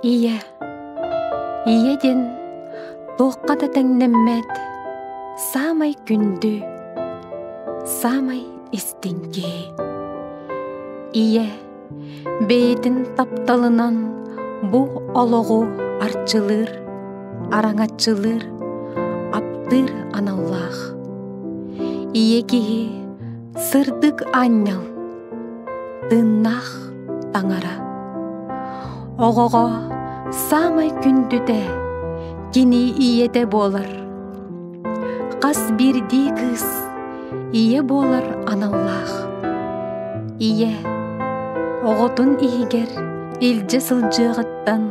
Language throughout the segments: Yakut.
Ийэ, ийэ диэн туохха да тэҥнэммэт саамай күндү, саамай истиҥ киһи. Ийэ бэйэтин тапталынан бу олоҕу арчылыыр, араҥаччылыыр, аптыыр аналлаах. Ийэ киһи сырдык аанньал, тыыннаах таҥара. Оҕоҕо саамай күндүтэ кини ийэтэ буолар. Хас биирдии кыыс ийэ буолар аналлаах. Ийэ оҕотун иһигэр илдьэ сылдьыаҕыттан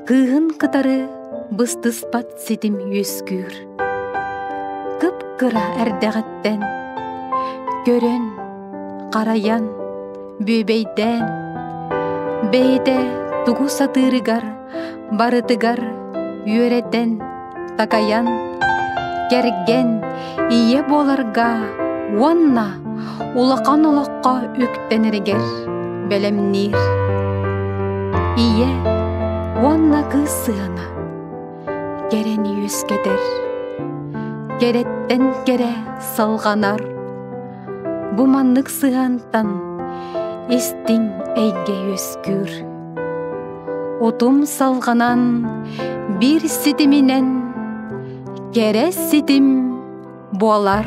кыыһын кытары быстыспат ситим үөскүүр. Кып-кыра эрдэҕиттэн көрөн, харайан, бүөбэйдээн, бэйэтэ тугу сатыырыгар барытыгар үөрэтэн, такайан, кэргэн, ийэ буоларга уонна улахан олоххо үктэнэригэр бэлэмниир. Ийэ уонна кыыс сыана кэрэни үөскэтэр, кэрэттэн кэрэ салҕанар. Бу маннык сыһыантан истиҥ эйгэ үөскүүр. Утум салҕанан биир ситиминэн кэрэ ситим буолар.